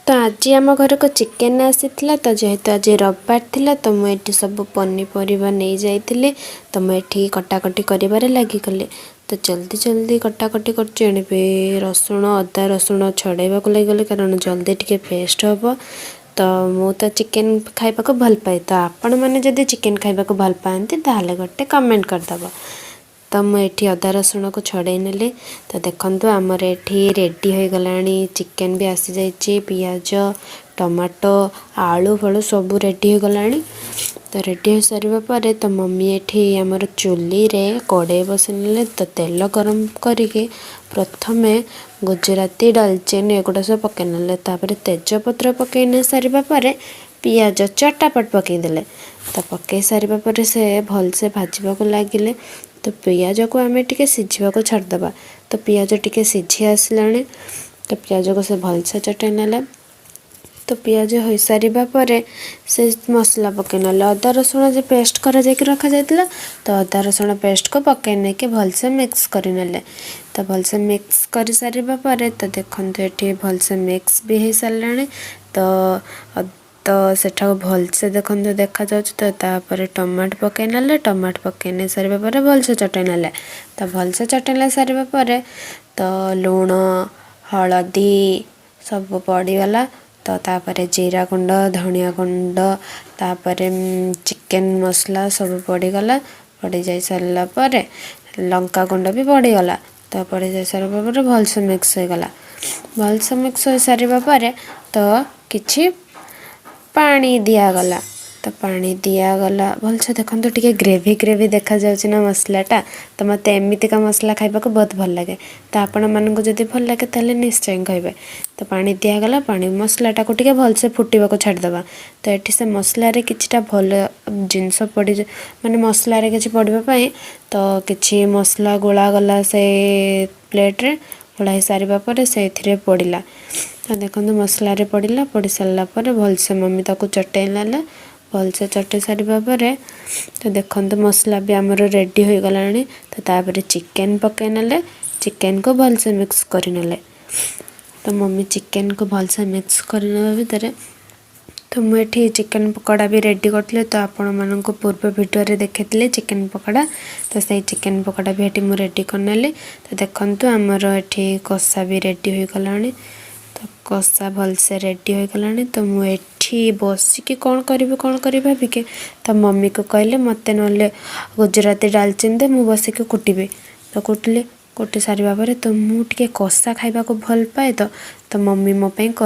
ତ ଆଜି ଆମ ଘରକୁ ଚିକେନ୍ ଆସିଥିଲା। ତ ଯେହେତୁ ଆଜି ରବିବାର ଥିଲା, ତ ମୁଁ ଏଠି ସବୁ ପନିପରିବା ନେଇଯାଇଥିଲି। ତ ମୁଁ ଏଠି କଟାକଟି କରିବାରେ ଲାଗିଗଲି। ତ ଜଲ୍ଦି ଜଲ୍ଦି କଟାକଟି କରୁଛି। ଏଣେ ବି ରସୁଣ, ଅଦା ରସୁଣ ଛଡ଼େଇବାକୁ ଲାଗିଗଲି, କାରଣ ଜଲ୍ଦି ଟିକେ ପେଷ୍ଟ ହେବ। ତ ମୁଁ ତ ଚିକେନ୍ ଖାଇବାକୁ ଭଲ ପାଏ। ତ ଆପଣମାନେ ଯଦି ଚିକେନ୍ ଖାଇବାକୁ ଭଲ ପାଆନ୍ତି, ତାହେଲେ ଗୋଟେ କମେଣ୍ଟ କରିଦେବ। ତ ମୁଁ ଏଠି ଅଦା ରସୁଣକୁ ଛଡ଼େଇ ନେଲି। ତ ଦେଖନ୍ତୁ, ଆମର ଏଠି ରେଡ଼ି ହୋଇଗଲାଣି। ଚିକେନ୍ ବି ଆସିଯାଇଛି, ପିଆଜ, ଟମାଟୋ, ଆଳୁ ଫାଳୁ ସବୁ ରେଡ଼ି ହୋଇଗଲାଣି। ତ ରେଡ଼ି ହୋଇସାରିବା ପରେ ତ ମମି ଏଠି ଆମର ଚୁଲିରେ କଡ଼େଇ ବସେଇ ନେଲେ। ତ ତେଲ ଗରମ କରିକି ପ୍ରଥମେ ଗୁଜୁରାତି, ଡାଲଚିନି ଏଗୁଡ଼ା ସବୁ ପକାଇ ନେଲେ। ତାପରେ ତେଜପତ୍ର ପକାଇ ନେଇ ସାରିବା ପରେ ପିଆଜ ଚଟାପଟ ପକାଇଦେଲେ। ତ ପକାଇ ସାରିବା ପରେ ସେ ଭଲସେ ଭାଜିବାକୁ ଲାଗିଲେ। ତ ପିଆଜକୁ ଆମେ ଟିକେ ସିଝିବାକୁ ଛାଡ଼ିଦେବା। ତ ପିଆଜ ଟିକେ ସିଝି ଆସିଲାଣି। ତ ପିଆଜକୁ ସେ ଭଲସେ ଚଟେଇ ନେଲେ। ତ ପିଆଜ ହୋଇସାରିବା ପରେ ସେ ମସଲା ପକାଇ ନେଲେ। ଅଦା ରସୁଣ ଯେ ପେଷ୍ଟ କରାଯାଇକି ରଖାଯାଇଥିଲା, ତ ଅଦା ରସୁଣ ପେଷ୍ଟକୁ ପକାଇ ନେଇକି ଭଲସେ ମିକ୍ସ କରିନେଲେ। ତ ଭଲସେ ମିକ୍ସ କରିସାରିବା ପରେ, ତ ଦେଖନ୍ତୁ, ଏଠି ଭଲସେ ମିକ୍ସ ବି ହେଇସାରିଲାଣି। ତ ସେଠାକୁ ଭଲସେ ଦେଖନ୍ତୁ, ଦେଖାଯାଉଛି। ତ ତାପରେ ଟମାଟୋ ପକାଇ ନେଲେ। ଟମାଟୋ ପକାଇ ନେଇ ସାରିବା ପରେ ଭଲସେ ଚଟେଇ ନେଲେ। ତ ଭଲସେ ଚଟେଇ ସାରିବା ପରେ ତ ଲୁଣ, ହଳଦୀ ସବୁ ପଡ଼ିଗଲା। ତ ତାପରେ ଜିରା ଗୁଣ୍ଡ, ଧନିଆ ଗୁଣ୍ଡ, ତାପରେ ଚିକେନ୍ ମସଲା ସବୁ ପଡ଼ିଗଲା। ପଡ଼ିଯାଇ ସାରିଲା ପରେ ଲଙ୍କା ଗୁଣ୍ଡ ବି ପଡ଼ିଗଲା। ତ ପଡ଼ିଯାଇ ସାରିବା ପରେ ଭଲସେ ମିକ୍ସ ହୋଇଗଲା। ଭଲସେ ମିକ୍ସ ହୋଇସାରିବା ପରେ ତ କିଛି ପାଣି ଦିଆଗଲା। ତ ପାଣି ଦିଆଗଲା। ଭଲସେ ଦେଖନ୍ତୁ, ଟିକେ ଗ୍ରେଭି ଗ୍ରେଭି ଦେଖାଯାଉଛି ନା ମସଲାଟା? ତ ମୋତେ ଏମିତିକା ମସଲା ଖାଇବାକୁ ବହୁତ ଭଲ ଲାଗେ। ତ ଆପଣମାନଙ୍କୁ ଯଦି ଭଲ ଲାଗେ, ତାହେଲେ ନିଶ୍ଚୟ କହିବେ। ତ ପାଣି ଦିଆଗଲା। ପାଣି ମସଲାଟାକୁ ଟିକେ ଭଲସେ ଫୁଟିବାକୁ ଛାଡ଼ିଦେବା। ତ ଏଠି ସେ ମସଲାରେ କିଛିଟା ଭଲ ଜିନିଷ ପଡ଼ି, ମାନେ ମସଲାରେ କିଛି ପଡ଼ିବା ପାଇଁ ତ କିଛି ମସଲା ଗୋଳାଗଲା। ସେ ପ୍ଲେଟ୍ରେ ଗୋଳା ହେଇସାରିବା ପରେ ସେଇଥିରେ ପଡ଼ିଲା। ତ ଦେଖନ୍ତୁ, ମସଲାରେ ପଡ଼ିଲା। ପଡ଼ି ସାରିଲା ପରେ ଭଲସେ ମମି ତାକୁ ଚଟେଇ ନେଲେ। ଭଲସେ ଚଟେଇ ସାରିବା ପରେ ତ ଦେଖନ୍ତୁ, ମସଲା ବି ଆମର ରେଡ଼ି ହୋଇଗଲାଣି। ତ ତାପରେ ଚିକେନ୍ ପକାଇ ନେଲେ। ଚିକେନ୍କୁ ଭଲସେ ମିକ୍ସ କରିନେଲେ। ତ ମମି ଚିକେନ୍କୁ ଭଲସେ ମିକ୍ସ କରିନେବା ଭିତରେ ତ ମୁଁ ଏଠି ଚିକେନ୍ ପକୋଡ଼ା ବି ରେଡ଼ି କରିଥିଲି। ତ ଆପଣମାନଙ୍କୁ ପୂର୍ବ ଭିଡ଼ିଓରେ ଦେଖାଇଥିଲି ଚିକେନ୍ ପକୋଡ଼ା। ତ ସେଇ ଚିକେନ୍ ପକୋଡ଼ା ବି ଏଠି ମୁଁ ରେଡ଼ି କରିନେଲି। ତ ଦେଖନ୍ତୁ, ଆମର ଏଠି କଷା ବି ରେଡ଼ି ହୋଇଗଲାଣି। ତ କଷା ଭଲସେ ରେଡ଼ି ହୋଇଗଲାଣି। ତ ମୁଁ ଏଠି ବସିକି କ'ଣ କରିବି, କ'ଣ କରିବି ଭାବିକି ତ ମମିକୁ କହିଲେ, ମୋତେ ନହେଲେ ଗୁଜୁରାତି, ଡାଲଚିନି ଦେ, ମୁଁ ବସିକି କୁଟିବି। ତ କୁଟିଲି। କୁଟି ସାରିବା ପରେ ତ ମୁଁ ଟିକେ କଷା ଖାଇବାକୁ ଭଲ ପାଏ। ତ ମମି ମୋ ପାଇଁ କଷା